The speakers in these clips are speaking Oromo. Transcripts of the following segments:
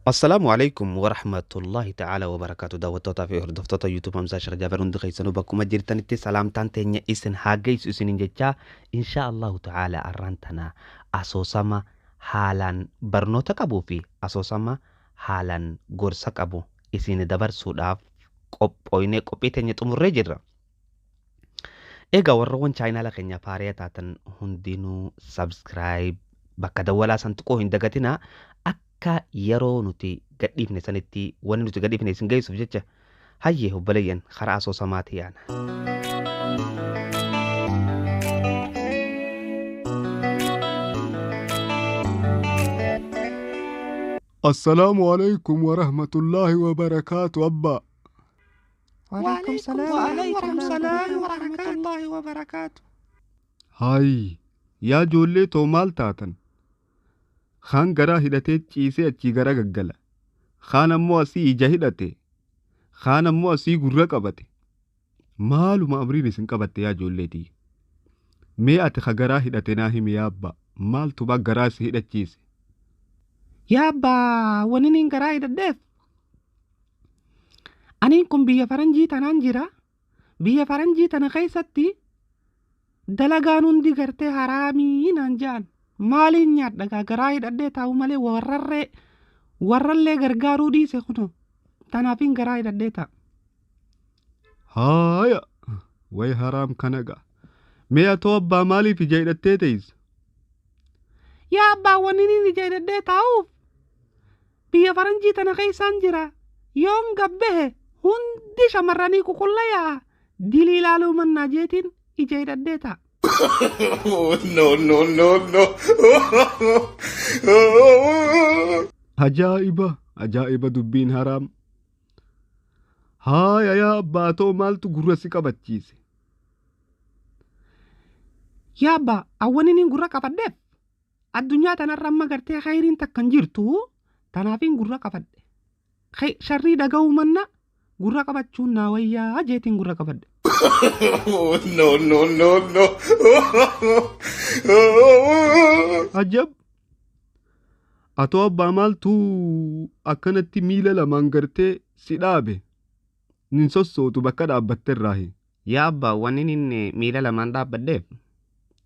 Assalaamu alaikum warahmatullahi ta'ala wabarakaatu. Daawwattootaa fi hordoftoota YouTube Hamzaa Sheekh Jaafar, hundi keessanuu bakkuma jirtanitti salaamtaan teenya isin haa geessu isiniin jechaa, insha Allahu ta'ala arraan tana asoosama haalaan barnoota qabuu fi asoosama haalaan gorsa qabu isin dabarsuudhaaf qophooynee qophii teenya xumurree jirra. Egaa warroowwan chaayinaala keenya faariyaa taatan hundinuu subscribe bakka dawwalaa san tuquu hin dagatinaa, akka yeroo nuti gadhiifne sanitti wanni nuti gadhiifne isin geessuuf jecha. Hayyee obboleeyyan, karaa asoosamaati yaana. Assalaamu alaikum warahmatullaahi wabarakaatu abbaa. وعليكم السلام ورحمة الله وبركاته. Hayi yaa ijoollee too, maal taatan? Kaan garaa hidhatee ciisee achii gara gaggala. Kaan ammoo asii ija hidhate. Kaan ammoo asii gurra qabate. Maaluma amriin isin qabatte yaa ijoolleetii? Mee ati ka garaa hidhate naa himi yaa abbaa. Maaltu baa garaa si hidhachiise? Yaa abbaa, wanni niin garaa hidhadheef aniin kun biyya faranjii tanaan jira. Biyya faranjii tana keessatti dalagaan hundi gartee haraamii naan ja'an. Maaliin nyaadha? Garaa hidhadhee taa'u malee warrarree warrallee gargaaruu dhiise kuno. Tanaafin garaa hidhadhee taa'a. Haaya! Way haraam kana ga'a. Mee atoo abbaa, maaliif ija hidhattee teessa? Yaa abbaa, wanni niin ija hidhadhee taa'uuf biyya faranjii tana keessaan jira. Yoon gabbehe hundi shamarranii kukulla yaa'a. Dilii ilaaluu mannaa jeetiin ija hidhadhee taa'a. No, no, no, no. Ajaa'iba! Ajaa'iba dubbiin haraam. Haaya yaa abbaa, atoo maaltu gurra si qabachiise? Yaa abbaa, awwanni niin gurra qabadheef addunyaa tanarra amma gartee khayriin takka hin jirtu, tanaafin gurra qabadhe. Sharrii dhaga'uu manna gurra qabachuun naa wayyaa jeetiin gurra qabadhe. No, no, no, no. Ajab! Atoo abbaa, maaltu akkanatti miila lamaan gartee si dhaabe? Nin sossootu bakka dhaabbatte irraahi. Yaa abbaa, wanni inni miila lamaan dhaabbadheef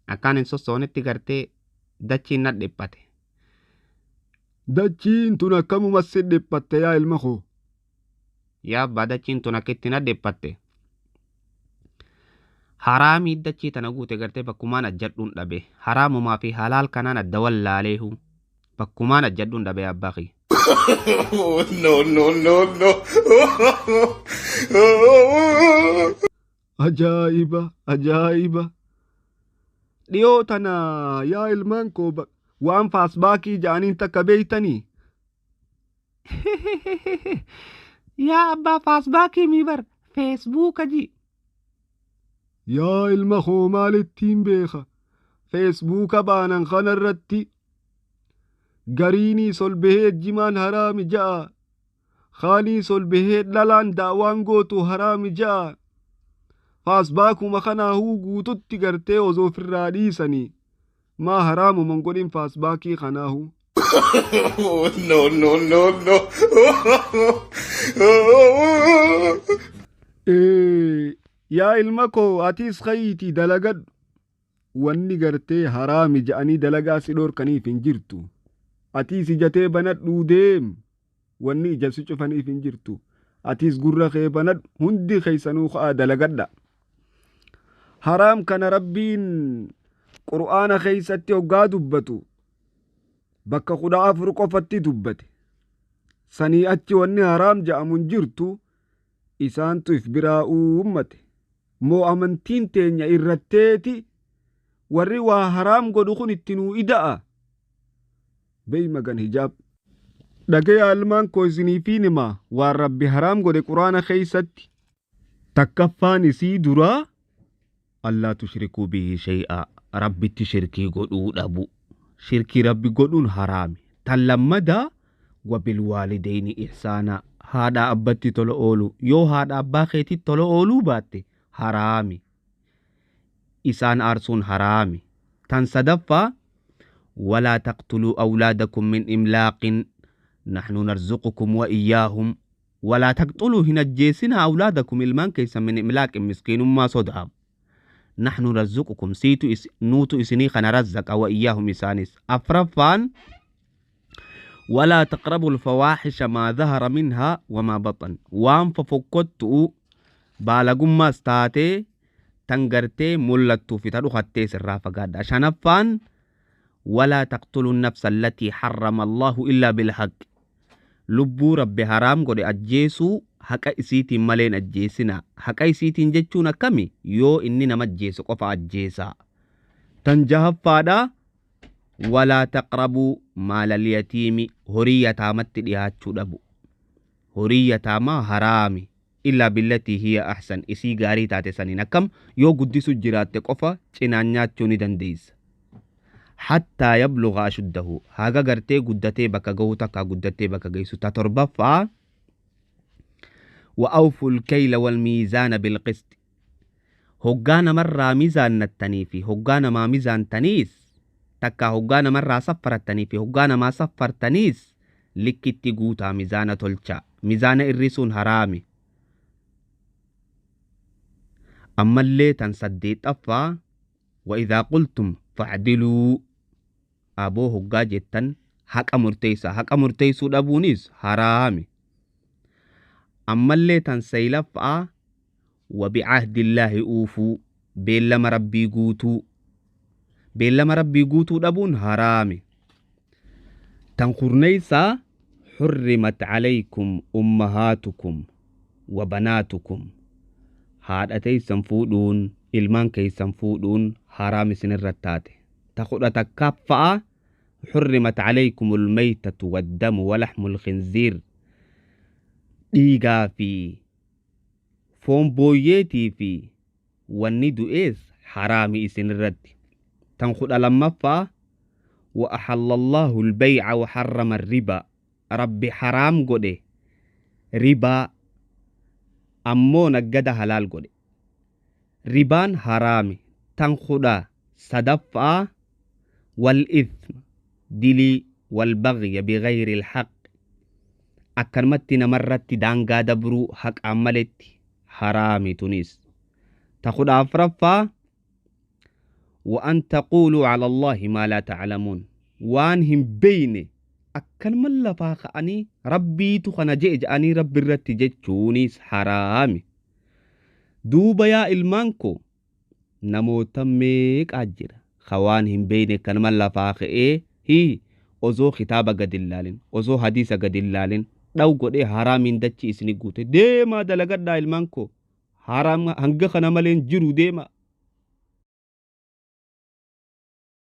akkaan hin sossoonetti gartee dachiin na dhiphate. Dachiin tun akkamuma si dhiphatte yaa ilma koo? Yaa abbaa, dachiin tun akkitti na dhiphatte. Haraamii dachii tana guute gartee bakkumaan ajjadhuun dhabe. Haraamumaa fi halaal kanaan adda wallaaleehu. Bakkumaan ajjadhuun dhabe abbaa kiyya. No, no, no, no. Ajaa'iba! Ajaa'iba! Dhiyoo tana yaa ilmaan koo, waan faasbaakii ja'aniin takka beeytanii? Yaa abbaa, faasbaakii mii bar, feesbuuka ji. Yaa ilma koo, maalittiin beeka? Feesbuuka baanan kanarratti gariinii sol bahee jimaan haraami ja'a. Kaanii sol bahee dhalaan daawaan gootu haraami ja'a. Faasbaakuma kanaahuu guututti gartee osoo ofirraa dhiisanii maa haraamuman godhin faasbaakii kanaahuu. No, no, no, no. Yaa ilma koo, atis kayiitii dalagadhu. Wanni gartee haraami ja'anii dalagaa si dhorkaniif hin jirtu. Atis ijatee banadhuu deem. Wanni ija si cufaniif hin jirtu. Atis gurra kee banadhu, hundi keessanuu ka'aa dalagadha. Haraam kana Rabbiin Qur'aana keessatti hoggaa dubbatu bakka 14 qofatti dubbate. Sanii achi wanni haraam ja'amu hin jirtu, isaantu if biraa uummate. Moo amantiin teenya irratteeti warri waa haraam godhu kun itti nuu ida'a. Beey magan hijaab. Dhagayaa ilmaan koo, isiniifiin himaa waan Rabbi haraam godhe Quraana keessatti. Takkaffaan isii duraa allaa tushrikuu bihi shay'aa, Rabbitti shirkii godhuu dhabu. Shirkii Rabbi godhuun haraami. Tan lammadaa wabilwaalideyni ihsaanaa, haadha abbatti tola oolu. Yoo haadha abbaa keetitti tola ooluu baatte haraami. Isaan aarsuun haraami. Tan sadaffaa walaa taqtuluu awlaadakum min imlaaqin. Naxnu narzuqukum wa iyyaahum. Walaa taqxuluu, hin ajjeesinaa, awlaadakum, ilmaan keessan, min imlaaqin, miskiinummaa sodaaf. Naxnu narzuqukum, siitu nuutu isinii kana razzaqa, wa iyyaahum, isaanis. Afraffaan, walaa taqrabu alfawaaxisha maa dhahara minhaa wamaa baxan. Waan fofokkottu'u baalagummaas taatee tan gartee mul'attuu fi ta dhukattee sirraa fagaadha. Shanaffaan, walaa taqtulu nafsa allatii harrama Allaahu illaa bilhaq. Lubbuu Rabbi haraam godhe ajjeesuu haqa isiitiin maleen ajjeesina. Haqa isiitiin jechuun akkami? Yoo inni nama ajjeesu qofa ajjeesaa. Tan jahaffaadha, walaa taqrabuu maalal yatiimi, horii yataamatti dhiyaachuu dhabu. Horii yataamaa haraami. Illaa billatii hiya ahsan, isii gaarii taate saniin. Akkam? Yoo guddisu jiraatte qofa cinaan nyaachuu ni dandeessa. Hattaa yabluga ashuddahu, haga gartee guddatee bakka gahuu takkaa guddattee bakka geessu. Ta torbaffaa, wa awfu lkeyla walmiizaana bilqisti. Hoggaa namarraa mizaannattanii fi hoggaa namaa mizaantaniis, takkaa hoggaa namarraa saffarattanii fi hoggaa namaa saffartaniis, likkitti guutaa, mizaana tolcha. Mizaana irrisuun haraami. Ammallee tan saddeexaffaa, wa idhaa qultum facdiluu. Aboo, hoggaa jettan haqa murteessaa. Haqa murteessuu dhabuunis haraami. Ammallee tan saylaffaa, wa bicahdillaahi uufuu, beellama Rabbii guutuu. Beellama Rabbii guutuu dhabuun haraami. Tan kurneeysaa, xurrimat calaykum ummahaatukum wa banaatukum. Haadha teeysan fuudhuun, ilmaan keeysan fuudhuun haraam isinirra taate. Ta 11ffa'a, xurrimat calaykum almaytatu waddamu walaxmu alkhinziir. Dhiigaa fi foon booyyeetii fi wanni du'ees haraami isinirratti. Tan 12ffaa, wa axalla Allaahu albayca wa xarrama arriba. Rabbi haraam godhe ribaa, ammoo naggada halaal godhe. Ribaan haraami. Tan 13ffaa, wal ithm, dilii, walbagya bigayri ilhaq, akkanumatti namarratti daangaa dabruu haqaan maletti haraami tunis. Ta 14ffaa, wa an taquuluu cala Allaahi maa laa taclamuun. Waan hin beeyne akkanuma lafaa ka'anii Rabbiitu kana je'e je'anii Rabbi irratti jechuunis haraami. Duuba yaa ilmaan koo, namoota meeqaa jira ka waan hin beeyne akkanuma lafaa ka'ee hii osoo kitaaba gad hin laalin, osoo hadiisa gad hin laalin, dhaw godhee haraamiin dachii isini guute. Deemaa dalagadhaa, ilmaan koo. Haraam hanga kana malee hin jiru, deema.